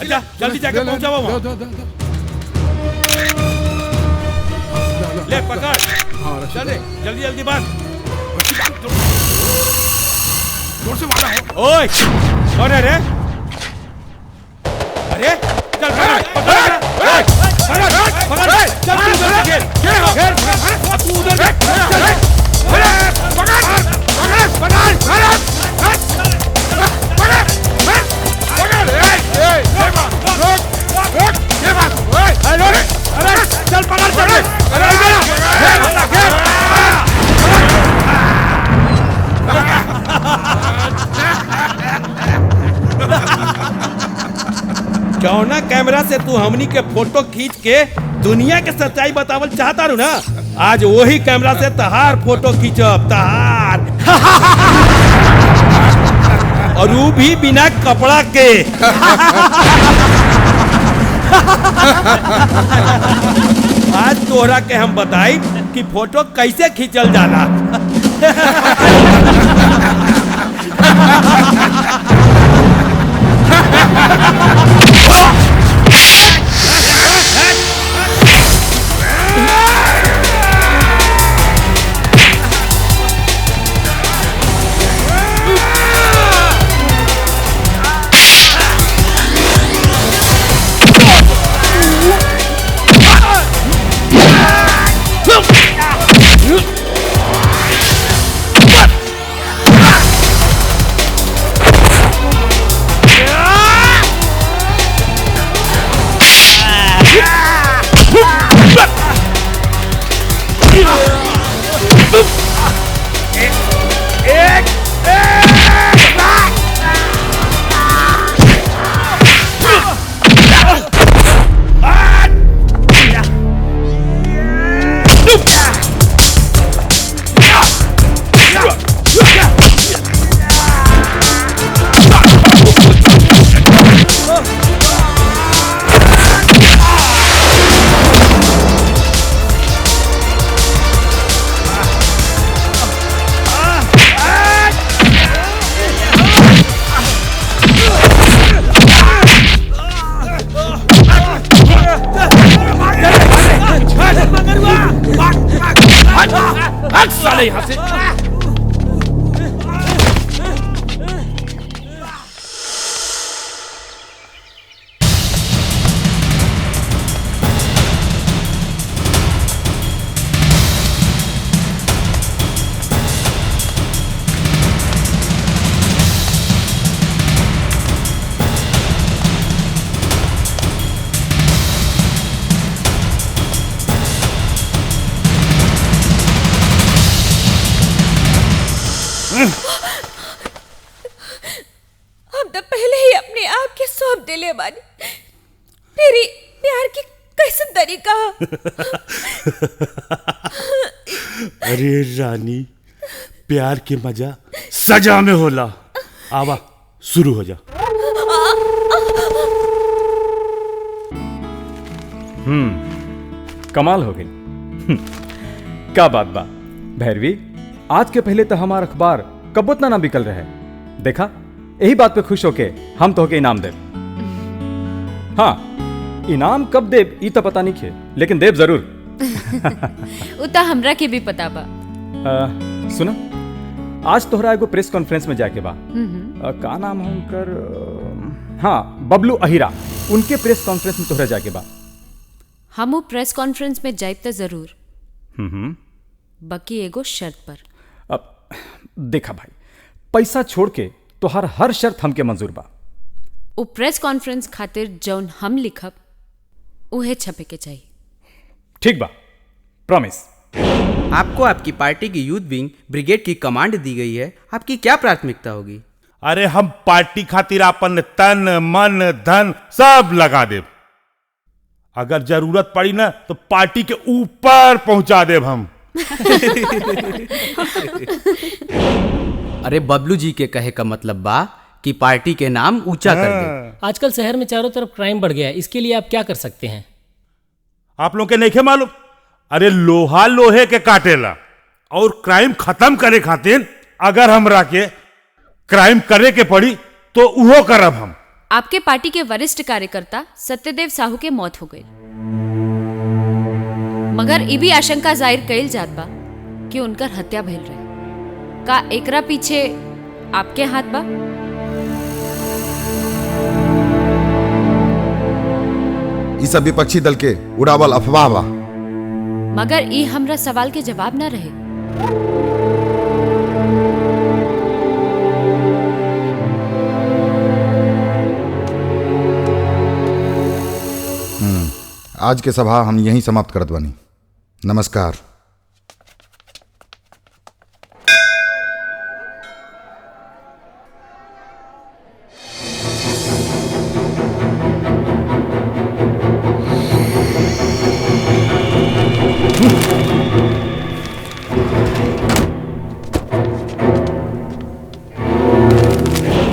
अच्छा जल्दी जाके पहुंचाओ वहां। ले पकड़, चल रे जल्दी जल्दी बांध। जोर से मारा हो। ओए कौन है रे? अरे चल पकड़ पकड़ पकड़, चल तू उधर घेर घेर, तू उधर चल, पकड़ पकड़ पकड़ पकड़ पकड़, ए रोक रोक, ये बात, ओए अरे चल पकड़ चल, अरे इधर घेर घेर। क्यों ना कैमरा से तू हमनी के फोटो खींच के दुनिया के सच्चाई बतावल चाहता रू ना, आज वही कैमरा से तहार फोटो खींचब तहार, और वो भी बिना कपड़ा के। आज तोहरा के हम बताई कि फोटो कैसे खींचल जाला। साले यहाँ से। हम तो पहले ही अपने आप के सौंप दिले बानी, फिर प्यार की कैसे तरीका। अरे रानी, प्यार के मजा सजा में होला। आवा शुरू हो जा। कमाल हो गई। क्या बात बा भैरवी, आज के पहले तो हमारा अखबार कब उतना ना बिकल रहे। देखा, यही बात पे खुश होके हम तो होके इनाम देव। हाँ, इनाम कब देव ई तो पता नहीं खे, लेकिन देव जरूर। उता हमरा के भी पता बा। सुना, आज तोहरा एगो प्रेस कॉन्फ्रेंस में जाके बा। का नाम है उनकर? हाँ, बबलू अहिरा, उनके प्रेस कॉन्फ्रेंस में तोहरा जाके बा। हम प्रेस कॉन्फ्रेंस में जाइब तो जरूर, बाकी एगो शर्त पर। अब देखा भाई, पैसा छोड़ के तोहार हर शर्त हमके मंजूर बा। वो प्रेस कॉन्फ्रेंस खातिर जौन हम लिखब उहे छपे के चाहिए। ठीक बा, प्रॉमिस। आपको आपकी पार्टी की यूथ विंग ब्रिगेड की कमांड दी गई है, आपकी क्या प्राथमिकता होगी? अरे हम पार्टी खातिर अपन तन मन धन सब लगा देब। अगर जरूरत पड़ी ना तो पार्टी के ऊपर पहुंचा देब हम। अरे बबलू जी के कहे का मतलब बा कि पार्टी के नाम ऊंचा कर दे। आजकल शहर में चारों तरफ क्राइम बढ़ गया है, इसके लिए आप क्या कर सकते हैं? आप लोगों के नहीं मालूम? अरे लोहा लोहे के काटेला, और क्राइम खत्म करे खातिर अगर हमरा के क्राइम करे के पड़ी तो उहो करब हम। आपके पार्टी के वरिष्ठ कार्यकर्ता सत्यदेव साहू के मौत हो गई, मगर ई भी आशंका जाहिर कइल जात बा कि उनकर हत्या भइल रहे। का एकरा पीछे आपके हाथ बा? ई सब विपक्षी दल के उड़ावल अफवाह बा। मगर ई हमरा सवाल के जवाब ना रहे। आज के सभा हम यहीं समाप्त करत बानी। नमस्कार।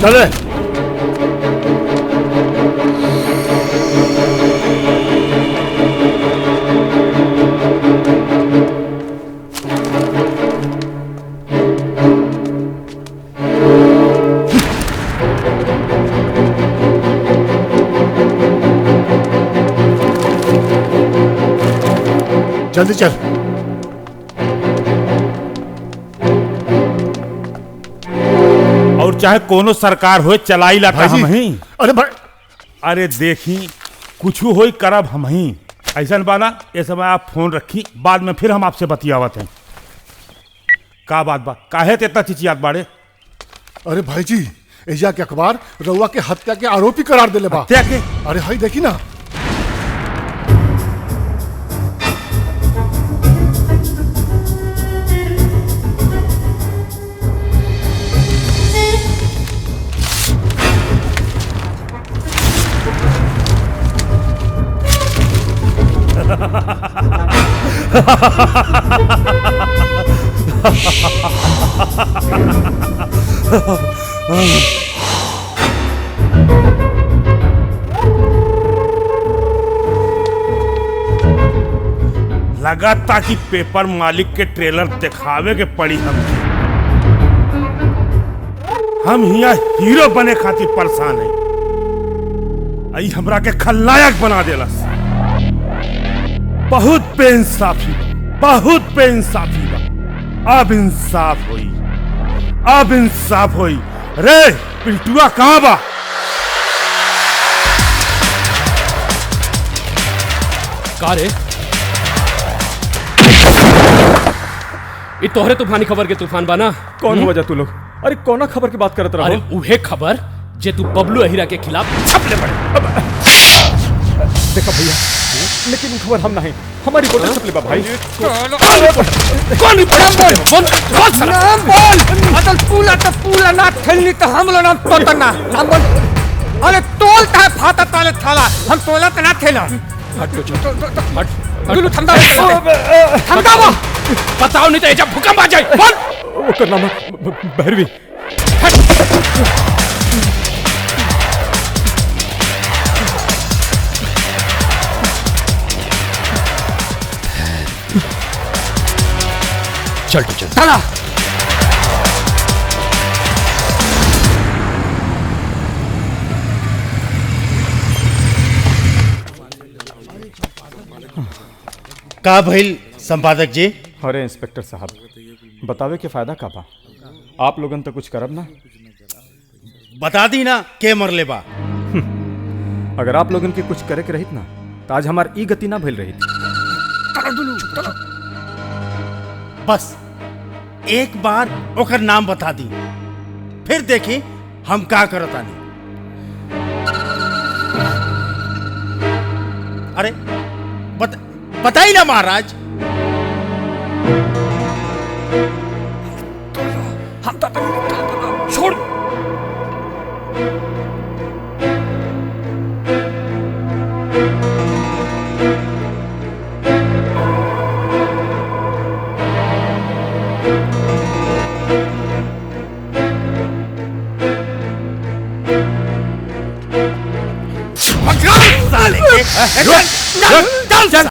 चले। जल्दी चल। और चाहे कोनो सरकार हो चलाई ला हम ही। अरे भाई, अरे देखी कुछ हो करब हम ही। ऐसा बाना ये समय आप फोन रखी, बाद में फिर हम आपसे बतियावत हैं। का बात बा, काहे ते इतना चिचियात बाड़े? अरे भाई जी, एजा के अखबार रउआ के हत्या के आरोपी करार देले बा। हत्या के? अरे हाई देखी ना। लगाता कि पेपर मालिक के ट्रेलर दिखावे के पड़ी हमके। हम हिया हीरो बने खातिर परेशान है, आई हमरा के खलनायक बना देलस। बहुत बेइंसाफी, बहुत बेइंसाफी बा। अब इंसाफ होई, अब इंसाफ होई। रे पिल्टुआ कहाँ बा? का रे, ये तोहरे तूफानी खबर के तूफान बा ना? कौन हो वजह तू लोग? अरे कौना खबर की बात करत रहो? अरे उहे खबर जे तू बबलू अहिरा के खिलाफ छप ले पड़े। देखा भैया, लेकिन खबर हम नहीं, हमारी रिपोर्टर छप ले बा भाई। कौन रिपोर्टर? कौन कौन साला? नाम बोल। अदल पूला तो पूला ना खेलनी तो हम लोग नाम तोता ना। नाम बोल। अरे तोलता है फाता ताले थाला, हम तोला तो ना खेला। हट हट दुनू थमदा थमदा वो। बताओ नहीं तो ये जब भूकंप आ जाए। बोल। वो करना भैरवी। चल चल चला। का भइल संपादक जी? अरे इंस्पेक्टर साहब, बतावे के फायदा का बा? आप लोगन तो कुछ करब ना। बता दी ना के मरले बा। अगर आप लोगन के कुछ करे के रहित ना तो आज हमार ई गति ना भइल रहित। बस एक बार ओकर नाम बता दी, फिर देखी हम का करतानी। अरे बताई ना महाराज। हम तो छोड़। साले के।